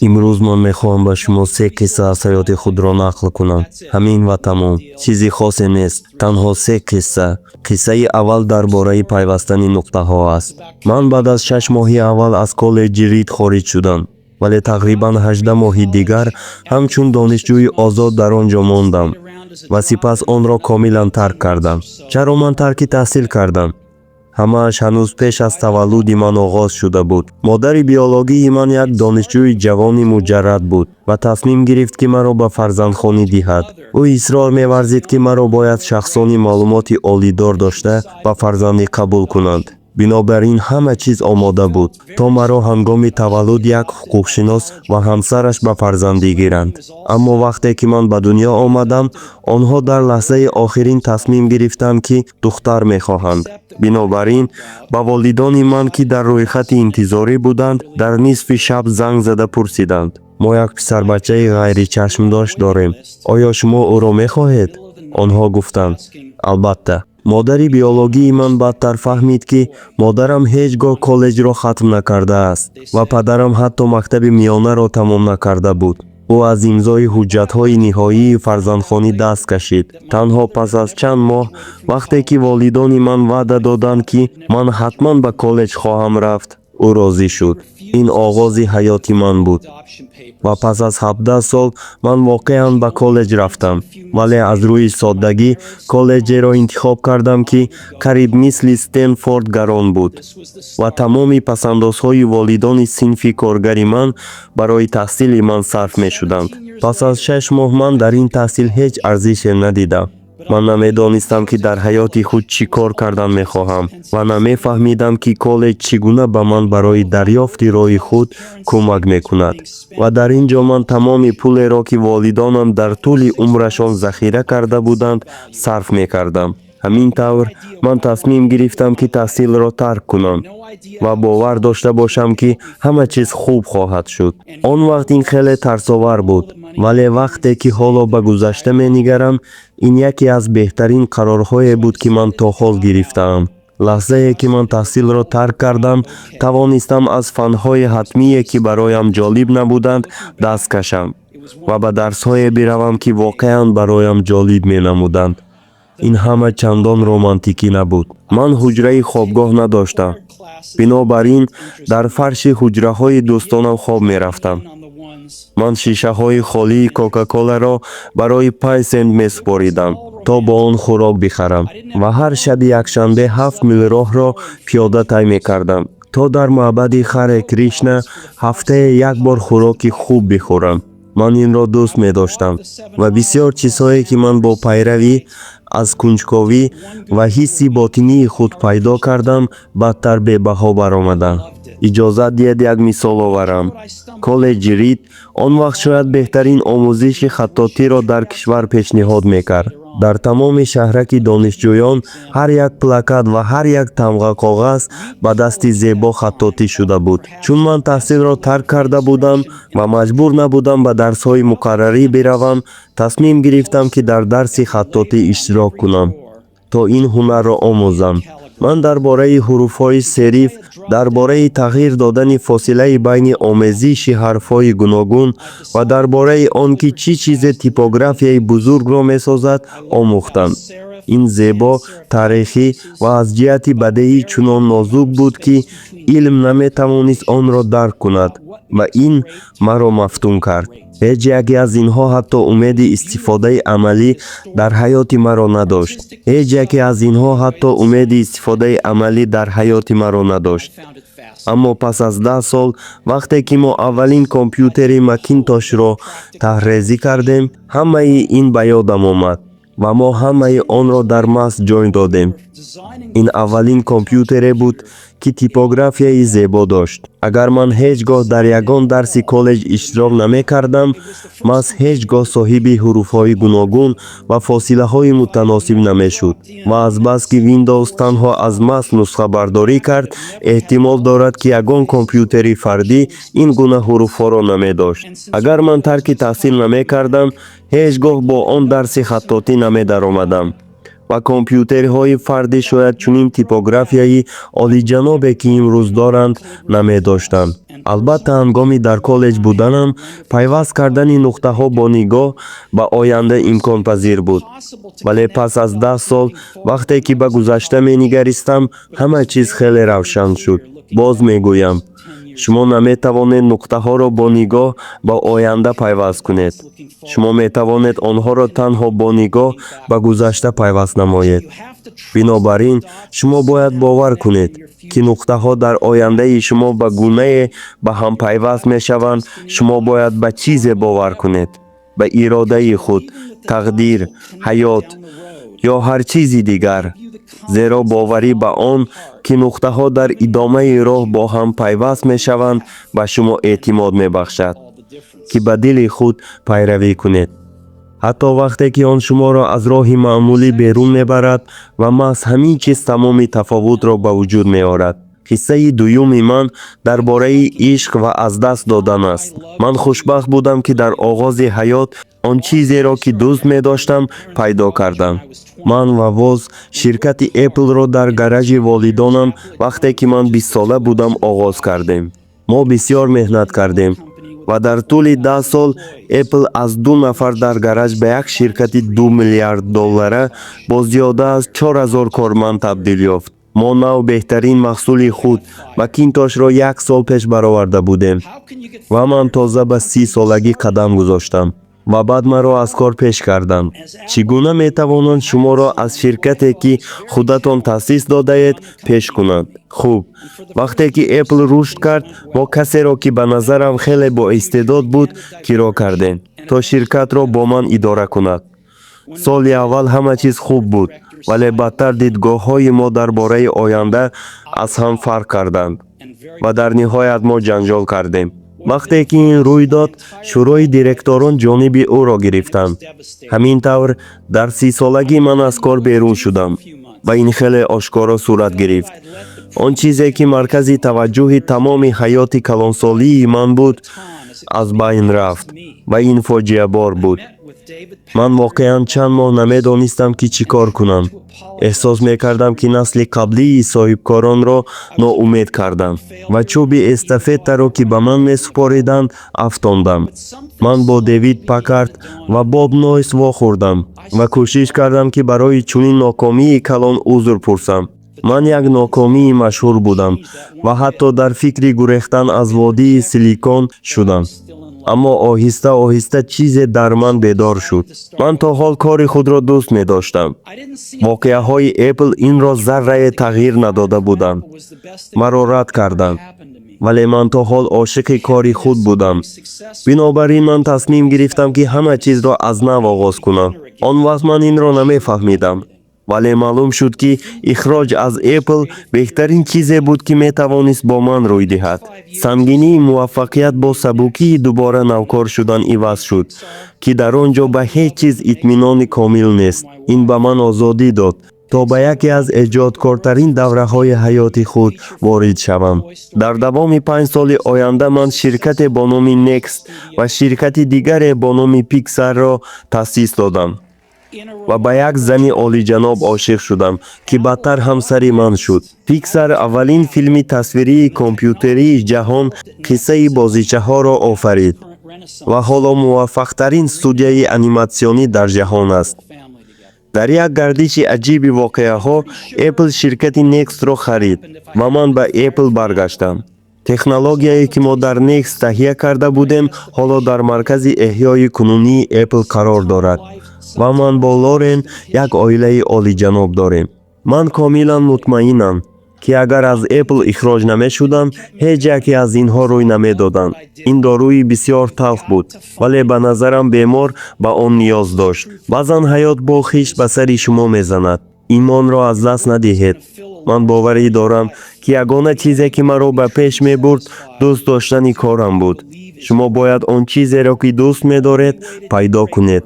Имрӯз ман мехоҳам ба шумо се қисса аз ҳаёти худро нақл кунам. Ҳамин ва тамом. Чизи хосе нест, танҳо се қисса. Қиссаи аввал дар бораи пайвастани нуқтаҳо аст. Ман баъд аз 6 моҳи аввал аз коллеҷи Рид хориҷ шудам, вале тақрибан 18 моҳи дигар ҳамчун донишҷӯи озод дар он ҷо мондам ва сипас онро комилан тарк кардам. Чаро ман тарки таҳсил кардам? Ҳамааш ҳанӯз пеш аз таваллуди ман оғоз шуда буд. Модари биологии ман як донишҷӯи ҷавони муҷаррад буд ва тасмим гирифт, ки маро ба фарзандхонӣ диҳад. Ӯ исрор меварзид, ки маро бояд шахсони маълумоти олидор дошта ба фарзандӣ қабул кунанд. Бинобар ин ҳама чиз омода буд, то маро ҳангоми таваллуд як ҳуқуқшинос ва ҳамсараш ба фарзандӣ гиранд. Аммо вақте ки ман ба дунё омадам, онҳо дар лаҳзаи охирин тасмим гирифтанд, ки духтар мехоҳанд. Бинобар ин ба волидони ман, ки дар рӯйхати интизорӣ буданд, дар нисфи шаб занг зада пурсиданд: «Мо як писарбачаи ғайричашмдошт дорем, оё шумо ӯро мехоҳед?» Онҳо гуфтанд: «Албатта». Модари биологии ман баъдтар фаҳмид, ки модарам ҳеҷ гоҳ коллеҷро хатм накардааст ва падарам ҳатто мактаби миёнаро тамом накарда буд. Ӯ аз имзои ҳуҷҷатҳои ниҳоии фарзандхонӣ даст кашид танҳо пас аз чанд моҳ, вақте ки волидони ман ваъда доданд, ки ман ҳатман ба коллеҷ хоҳам рафт. Ӯ розӣ шуд. Ин оғози ҳаёти ман буд. Ва пас аз 17 сол ман воқеан ба коллеҷ рафтам, вале аз рӯи соддагӣ коллеҷеро интихоб кардам, ки қариб мисли Стенфорд гарон буд ва тамоми пасандозҳои волидони синфи коргари ман барои таҳсили ман сарф мешуданд. Пас аз 6 моҳ ман дар ин таҳсил ҳеҷ арзише надидам. Ман намедонистам, ки дар ҳаёти худ чӣ кор кардан мехоҳам, ва намефаҳмидам, ки коллеҷ чӣ гуна ба ман барои дарёфти роҳи худ кӯмак мекунад. Ва дар ин ҷо ман тамоми пулеро, ки волидонам дар тӯли умрашон захира карда буданд, сарф мекардам. Ҳамин тавр ман тасмим гирифтам, ки таҳсилро тарк кунам ва бовар дошта бошам, ки ҳама чиз хуб хоҳад шуд. Он вақт ин хеле тарсовар буд, вале вақте ки ҳоло ба гузашта менигарам, ин яке аз беҳтарин қарорҳое буд, ки ман то ҳол гирифтаам. Лаҳзае ки ман таҳсилро тарк кардам, тавонистам аз фанҳои ҳатмие, ки бароям ҷолиб набуданд, даст кашам ва ба дарсҳое биравам, ки воқеан бароям ҷолиб менамуданд. Ин ҳама чандон романтикӣ набуд. Ман ҳуҷраи хобгоҳ надоштам, бинобар ин дар фарши ҳуҷраҳои дӯстонам хоб мерафтам. Ман шишаҳои холии Кока-Коларо барои 5 сент месупоридам, то бо он хӯрок бихарам, ва ҳар шаби якшанбе 7 мил роҳро пиёда тай мекардам, то дар маъбади Харе Кришна ҳафтае як бор хӯроки хуб бихӯрам. Ман инро дӯст медоштам ва бисёр чизҳое, ки ман бо пайравӣ аз кунҷковӣ ва ҳисси ботинии худ пайдо кардам, баъдтар бебаҳо баромаданд. Иҷозат диҳед, як мисол оварам. Коллеҷи Рид он вақт шояд беҳтарин омӯзиши хаттотиро дар кишвар пешниҳод мекард. Дар тамоми шаҳраки донишҷӯён ҳар як плакат ва ҳар як тамға коғаз ба дасти зебо хаттотӣ шуда буд. Чун ман таҳсилро тарк карда будам ва маҷбур набудам ба дарсҳои муқаррарӣ биравам, тасмим гирифтам, ки дар дарси хаттотӣ иштирок кунам, то ин ҳунарро омӯзам. Ман дар бораи ҳуруфҳои сериф, дар бораи тағйир додани фосилаи байни омезиши ҳарфҳои гуногун ва дар бораи он ки чӣ чизе типографияи бузургро месозад, омӯхтам. Ин зебо, таърихӣ ва аз ҷиҳати бадеӣ чунон нозук буд, ки илм наметавонист онро дарк кунад, ва ин маро мафтун кард. Ҳеҷ яке аз инҳо ҳатто умеди истифодаи амалӣ дар ҳаёти маро надошт. Ҳеҷ яке аз инҳо ҳатто умеди истифодаи амалӣ дар ҳаёти маро надошт. Аммо пас аз 10 сол, вақте ки мо аввалин компютери Макинтошро тарҳрезӣ кардем, ҳамаи ин ба ёдам омад ва мо ҳамаи онро дар маст ҷой додем. Ин аввалин компютере буд, ки типографияи зебо дошт. Агар ман ҳеҷ гоҳ дар ягон дарси коллеҷ иштирок намекардам, маст ҳеҷ гоҳ соҳиби ҳуруфҳои гуногун ва фосилаҳои мутаносиб намешуд. Ва азбаски Windows танҳо аз маст нусхабардорӣ кард, эҳтимол дорад, ки ягон компютери фардӣ ин гуна ҳуруфҳоро намедошт. Агар ман тарки таҳсил намекардам, ҳеҷ гоҳ бо он дарси хаттотӣ намедаромадам ва компютерҳои фардӣ шояд чунин типографияи олиҷанобе, ки имрӯз доранд, намедоштанд. Албатта, ҳангоми дар коллеҷ буданам пайваст кардани нуқтаҳо бо нигоҳ ба оянда имконпазир буд. Вале пас аз 10 сол, вақте ки ба гузашта менигаристам, ҳама чиз хеле равшан шуд. Боз мегӯям, шумо наметавонед нуқтаҳоро бо нигоҳ ба оянда пайваст кунед. Шумо метавонед онҳоро танҳо бо нигоҳ ба гузашта пайваст намоед. Бинобар ин шумо бояд бовар кунед, ки нуқтаҳо дар ояндаи шумо ба гунае ба ҳам пайваст мешаванд. Шумо бояд ба чизе бовар кунед, ба иродаи худ, тақдир, ҳаёт ё ҳар чизи дигар, зеро боварӣ ба он, ки нуқтаҳо дар идомаи роҳ бо ҳам пайваст мешаванд, ба шумо эътимод мебахшад, ки ба дили худ пайравӣ кунед, ҳатто вақте ки он шуморо аз роҳи маъмулӣ берун мебарад. Ва маҳз ҳамин чиз тамоми тафовутро ба вуҷуд меорад. Қиссаи дуюми ман дар бораи ишқ ва аз даст додан аст. Ман хушбахт будам, ки дар оғози ҳаёт он чизеро, ки дӯст медоштам, пайдо кардам. Ман ва Воз ширкати Эпплро дар гаражи волидонам, вақте ки ман 20-сола будам, оғоз кардем. Мо бисёр меҳнат кардем ва дар тӯли 10 сол Apple аз ду нафар дар гараж ба як ширкати 2 миллиард доллара бо зиёда аз 4000 корманд табдил ёфт. Мо нав беҳтарин маҳсули худ, Макинтошро, як сол пеш бароварда будем ва ман тоза ба 30-солагӣ қадам гузоштам. Ва баъд маро аз кор пеш карданд. Чӣ гуна метавонанд шуморо аз ширкате, ки худатон таъсис додаед, пеш кунанд? Хуб, вақте ки Apple рушд кард, мо касеро, ки ба назарам хеле боистеъдод буд, киро кардем, то ширкатро бо ман идора кунад. Соли аввал ҳама чиз хуб буд, вале баъдтар дидгоҳҳои мо дар бораи оянда аз ҳам фарқ карданд ва дар ниҳоят мо ҷанҷол кардем. Вақте ки ин рӯй дод, шӯрои директорон ҷониби ӯро гирифтанд. Ҳамин тавр дар 30-солагӣ ман аз кор берун шудам ва ин хеле ошкоро сурат гирифт. Он чизе, ки маркази таваҷҷӯҳи тамоми ҳаёти калонсолии ман буд, аз байн рафт ва ин фоҷиабор буд. Ман воқеан чанд моҳ намедонистам, ки чӣ кор кунам. Эҳсос мекардам, ки насли қаблии соҳибкоронро ноумед кардам ва чӯби эстафетаро, ки ба ман месупориданд, афтондам. Ман бо Дэвид Пакард ва Боб Нойс вохӯрдам ва кӯшиш кардам, ки барои чунин нокомии калон узр пурсам. Ман як нокомии машҳур будам ва ҳатто дар фикри гурехтан аз водии Силикон шудам. Аммо оҳиста оҳиста чизе дар ман бедор шуд. Ман то ҳол кори худро дӯст медоштам. Воқеаҳои Apple инро заррае тағйир надода буданд. Маро рад карданд, вале ман то ҳол ошиқи кори худ будам. Бинобар ин ман тасмим гирифтам, ки ҳама чизро аз нав оғоз кунам. Он вақт ман инро намефаҳмидам, вале маълум шуд, ки ихроҷ аз Apple беҳтарин чизе буд, ки метавонист бо ман рӯй диҳад. Сангинии муваффақият бо сабукии дубора навкор шудан иваз шуд, ки дар он ҷо ба ҳеҷ чиз итминони комил нест. Ин ба ман озодӣ дод, то ба яке аз эҷодкортарин давраҳои ҳаёти худ ворид шавам. Дар давоми 5 соли оянда ман ширкате бо номи Next ва ширкати дигаре бо номи Пиксарро таъсис додам ва ба як зани олиҷаноб ошиқ шудам, ки баъдтар ҳамсари ман шуд. Пиксар аввалин филми тасвирии компютерии ҷаҳон, «Қиссаи бозичаҳо»-ро офарид ва ҳоло муваффақтарин студияи аниматсионӣ дар ҷаҳон аст. Дар як гардиши аҷиби воқеаҳо Apple ширкати Nextро харид ва ман ба Apple баргаштам. Технологияе, ки мо дар Next таҳия карда будем, ҳоло дар маркази эҳёи кунунии Apple қарор дорад ва ман бо Лорен як оилаи олиҷаноб дорем. Ман комилан мутмаинам, ки агар аз Apple ихроҷ намешудам, ҳеҷ яке аз инҳо рӯй намедоданд. Ин доруи бисёр талх буд, вале ба назарам бемор ба он ниёз дошт. Баъзан ҳаёт бо хишт ба сари шумо мезанад. Имонро аз даст надиҳед. Ман боварӣ дорам, ки ягона чизе, ки маро ба пеш мебурд, дӯст доштани корам буд. Шумо бояд он чизеро, ки дӯст медоред, пайдо кунед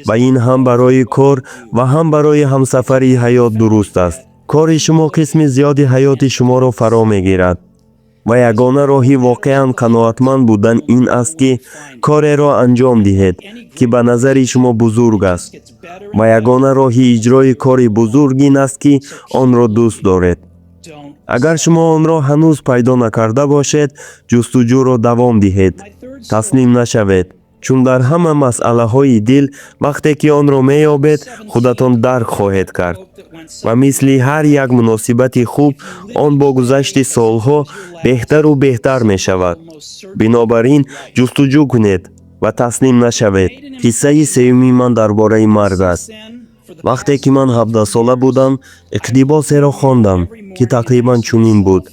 ва ин ҳам барои кор ва ҳам барои ҳамсафари ҳаёт дуруст аст. Кори шумо қисми зиёди ҳаёти шуморо фаро мегирад ва ягона роҳи воқеан қаноатманд будан ин аст, ки кореро анҷом диҳед, ки ба назари шумо бузург аст. Ва ягона роҳи иҷрои кори бузург ин аст, ки онро дӯст доред. Агар шумо онро ҳанӯз пайдо накарда бошед, ҷустуҷӯро давом диҳед, таслим нашавед, чун дар ҳама масъалаҳои дил, вақте ки онро меёбед, худатон дарк хоҳед кард. Ва мисли ҳар як муносибати хуб, он бо гузашти солҳо беҳтару беҳтар мешавад. Бинобар ин ҷустуҷӯ кунед ва таслим нашавед. Қиссаи сеюми ман дар бораи марг аст. Вақте ки ман 17-сола будам, иқтибосеро хондам, ки тақрибан чунин буд: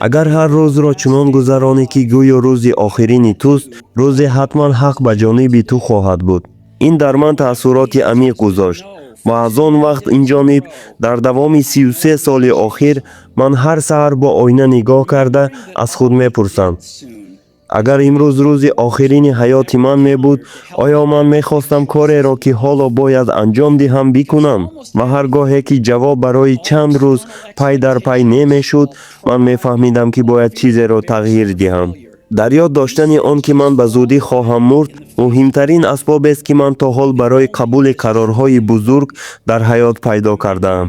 агар ҳар рӯзро чунон гузаронӣ, ки гӯё рӯзи охирини туст, рӯзе ҳатман ҳақ ба ҷониби ту хоҳад буд. Ин дар ман таассуроти амиқ гузошт ва аз он вақт инҷониб, дар давоми 33 соли охир, ман ҳар саҳар бо оина нигоҳ карда, аз худ мепурсам: агар имрӯз рӯзи охирини ҳаёти ман мебуд, оё ман мехостам кореро, ки ҳоло бояд анҷом диҳам, бикунам? Ва ҳар гоҳе ки ҷавоб барои чанд рӯз пай дар пай не мешуд, ман мефаҳмидам, ки бояд чизеро тағйир диҳам. Дар ёд доштани он, ки ман ба зудӣ хоҳам мурд, муҳимтарин асбобест, ки ман то ҳол барои қабули қарорҳои бузург дар ҳаёт пайдо кардаам,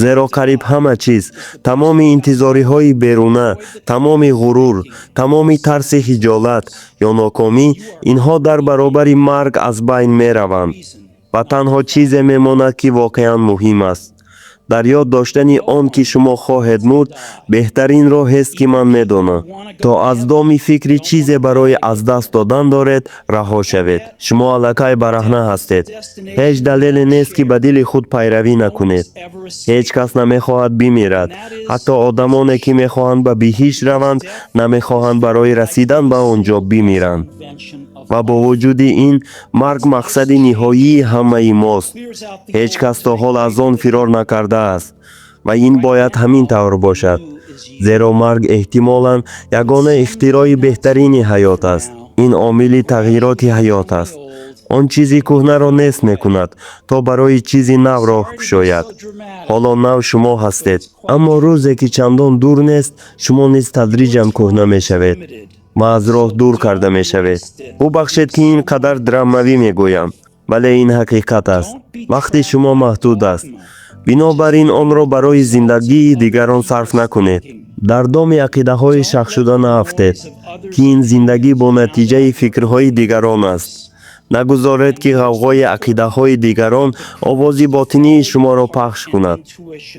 зеро қариб ҳама чиз, тамоми интизориҳои беруна, тамоми ғурур, тамоми тарси ҳиҷолат ё нокомӣ, инҳо дар баробари марг аз байн мераванд ва танҳо чизе мемонад, ки воқеан муҳим аст. Дар ёд доштани он, ки шумо хоҳед мурд, беҳтарин роҳест, ки ман медонам, то аз доми фикри чизе барои аз даст додан доред раҳо шавед. Шумо аллакай бараҳна ҳастед. Ҳеҷ далеле нест, ки ба дили худ пайравӣ накунед. Ҳеҷ кас намехоҳад бимирад. Ҳатто одамоне, ки мехоҳанд ба биҳишт раванд, намехоҳанд барои расидан ба он ҷо бимиранд. Ва бо вуҷуди ин, марг мақсади ниҳоии ҳамаи мост. Ҳеҷ кас то ҳол аз он фирор накардааст ва ин бояд ҳамин тавр бошад, зеро марг эҳтимолан ягона ихтирои беҳтарини ҳаёт аст. Ин омили тағйироти ҳаёт аст. Он чизи кӯҳнаро нест мекунад, то барои чизи нав роҳ кушояд. Ҳоло нав шумо ҳастед, аммо рӯзе, ки чандон дур нест, шумо низ тадриҷан кӯҳна мешавед ва аз роҳ дур карда мешавед. Бубахшед, ки ин қадар драмавӣ мегӯям, вале ин ҳақиқат аст. Вақти шумо маҳдуд аст, бинобар ин онро барои зиндагии дигарон сарф накунед. Дар доми ақидаҳои шахшуда наафтед, ки ин зиндагӣ бо натиҷаи фикрҳои дигарон аст. Нагузоред, ки ғавғои ақидаҳои дигарон овози ботинии шуморо пахш кунад.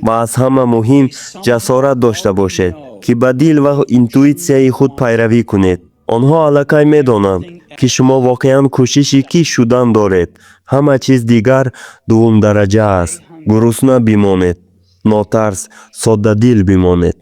Ва аз ҳама муҳим, ҷасорат дошта бошед, ки ба дил ва интуитсияи худ пайравӣ кунед. Онҳо аллакай медонанд, ки шумо воқеан кӯшиши кӣ шудан доред. Ҳама чиз дигар дуввумдараҷа аст. Гурусна бимонед, нотарс, соддадил бимонед.